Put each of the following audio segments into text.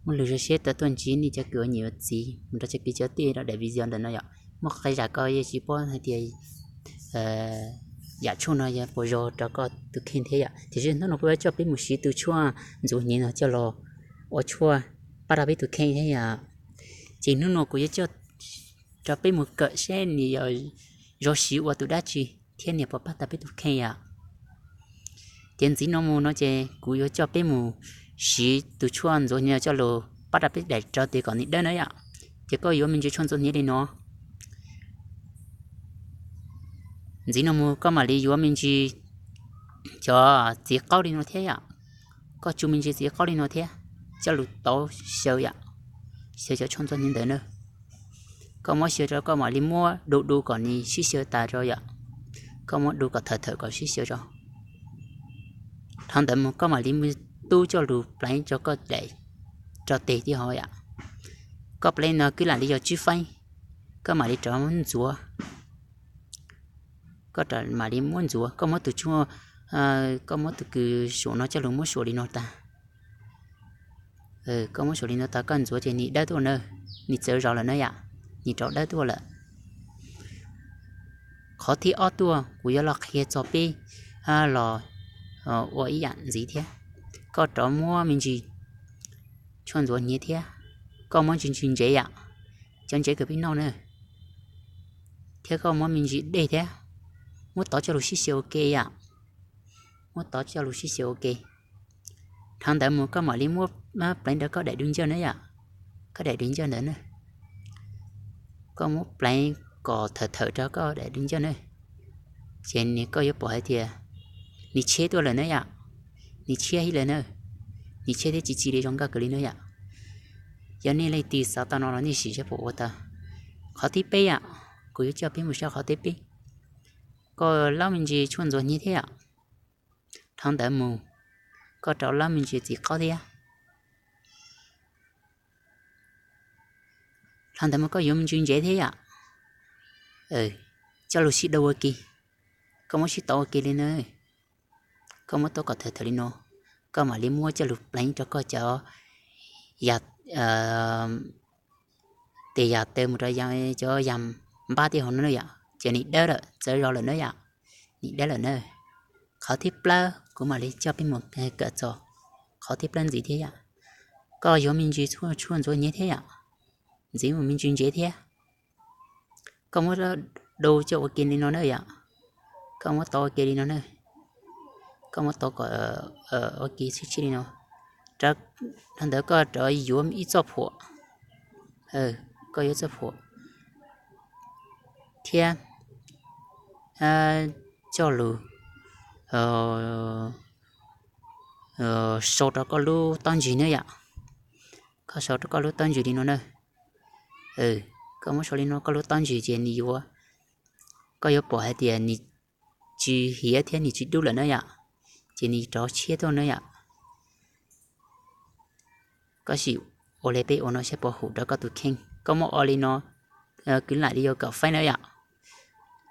Muaj lus zoo siab tau tuaj ntsib nej cov kwv ua niam ua txiv mus rau cov kwv cov tij rau daim video ntawm no yom. Muaj qee yam koj yeej tsis paub hais tias yam tshuaj no yog puas zoo rau koj tus kheej thiab yom. Tiam sis hnub no kuv yuav coj peb mus siv tus tshuaj ntxuav hniav no coj los ua tshuaj pab rau peb tus kheej thiab yom. Ces hnub no kuv yuav coj rau peb mus kawm seb nws yog zoo siv ua tus dab tsi thiab nws puas pab tau peb tus kheej yom. Ces ntxiv no mus no ces kuv yuav coj peb mus siv tus tshuaj ntxuav hniav coj los pab rau peb daim rau tes kom nws dawb na yom. Ces koj yuav me ntsis tshuaj ntxuav hniav li no. Ntxiv no mus koj mam li yuav me ntsis cov txiv qaub li no thiab yom. Koj tsu me ntsis txiv qaub li no thiab coj lug tauv xyaw yom, xyaw cov tshuaj ntxuav hniav ntawd na. Koj muab xyaw rau koj mam li muab du du kom nws sib xyaw tas rau yom. Koj muab du kom thawm thawm kom sib xyaw rau. Dhau ntawd mus koj mam li muab tub coj lug pleev rau koj daim rau tes thiab ho yom. Koj pleev no kwv lam li yog tsib feeb, koj mam li rov muab ntxuav. Koj mam li muab ntxuav, koj muab tus tshuaj, koj muab tus kws suam no coj lug muab suam li no tag. Koj muab suam li no tag koj ntxuav ces nws dawb tuaj na, nws txawv zog lawm na yom, nws rov dawb tuaj lawm. Qhov thib ob tuaj kuv yuav los qhia txog peb los ua ib yam ntxiv thiab. Koj rov muab me ntsis tshuaj ntxuav hniav thiab, koj muab ntsis ntsis ntsev yom, cov ntsev kws peb noj na, thiab koj muab me ntsis dej thiab, muab tov coj lug sib xyaw ua ke yom, muab tov coj lug sib xyaw ua ke. Dhau ntawd mus koj mam li muab pleev rau koj daim du ncauj na yom, koj daim du ncauj ntawd na, koj muab pleev kom thawm thawm rau koj daim du ncauj na. Ces nws koj yuav pom hais tias nws tshiab tuaj lawm na yom, nws tshiab ib lawm na, nws tshiab thiab ci ci li zoo nkauj kawg li na yom. Yog nej leej twg xav tau no los nej sim seb puas ua tau. Qhov thib peb yom, kuv yuav coj peb mus saib qhov thib peb. Koj laub me ntsis tshuaj ntxuav hniav thiab yom. Dhau ntawd mus, koj rov laub me ntsis txiv qaub thiab. Dhau ntawd mus koj yuav me ntsis ntsev thiab yom, coj lug sib dau ua ke. Koj muab sib tov ua ke li na, koj muab tov kom thawm thawm li no, koj mam li muab coj lug pleev rau koj cov tes yam taw mus rau cov yam npab thiab hauv no na yom, ces nws dawb lawm, txawv zog lawm na yom, nws dawb lawm na. Qhov thib plaub kuv mam li coj peb mus kawm txog qhov thib plaub ntxiv thiab yom. Koj yuav me ntsis tshuaj ntxuav hniav thiab yom, ntxiv mus me ntsis ntsev thiab. Koj muab dau coj ua ke li no na yom, koj muab tov ua ke li no na, koj muab tov kom ua ke sib tshiab li no. Dhau ntawd koj rov yuav ib txoj phuam, koj yuav txoj phuam thiab coj lug sau rau koj lub taub ntsig na yom. Koj sau rau koj lub taub ntsig li no na. Koj muab sau li no koj lub taub ntsig ces nws yuav, koj yuav pom hais tias nws tsis hiav thiab nws tsis dub lawm na yom, ces nws rov tshiab tuaj na yom. Koj sim ua li peb ua no saib puas hum rau koj tus kheej. Koj muab ua li no kwv lam li yog kaum feeb na yom.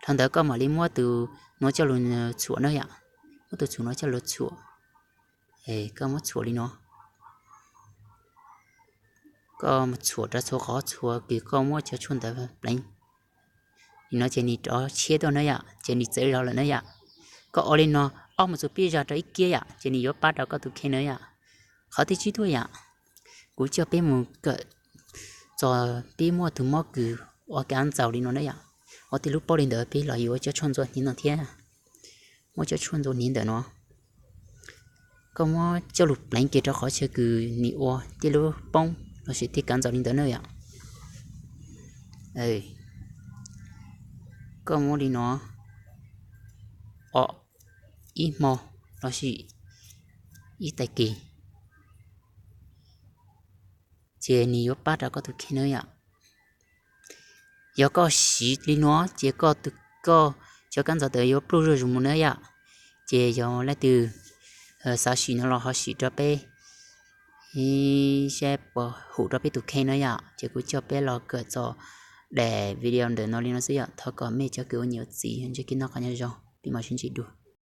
Dhau ntawd koj mam li muab tus no coj lug txhuam na yom, muab tus txhuam no coj lug txhuam. Koj muab txhuam li no, koj txhuam rau txhua qhov txhua kws koj muab cov tshuaj ntawd pleev li no ces nws rov tshiab tuaj na yom, ces nws txawv zog lawm na yom. Koj ua li no ob mus txug peb zag rau ib kiab yom, ces nws yuav pab rau koj tus kheej na yom. Qhov thib tsib tuaj yom, kuv coj peb mus kawm txog peb muaj tus mob kws ua kav ntxaus li no na yom. Ua tej lub paub li ntawd peb los yuav cov tshuaj ntxuav hniav no thiab. Muab cov tshuaj ntxuav hniav ntawm no, koj muab coj lug pleev kiag rau qhov chaw kws nws ua tej lub poob lossis tej kav ntxaus li ntawd na yom. Koj muab li no ua ib hmo lossis ib tag kis, ces nws yuav pab rau koj tus kheej na yom. Yog koj siv li no ces koj, koj cov kav ntxaus ntawd yuav pluj zuj zus mus na yom. Ces yog leej twg xav sim no los ho sim rau peb saib puas hum rau peb tus kheej na yom. Ces kuv coj peb los kawm txog daim video ntawm no li no xwb yom. Thov kom mej cov kwv ua niam ua txiv ntsib kev noj qab nyob zoo, peb mam sib ntsib dua.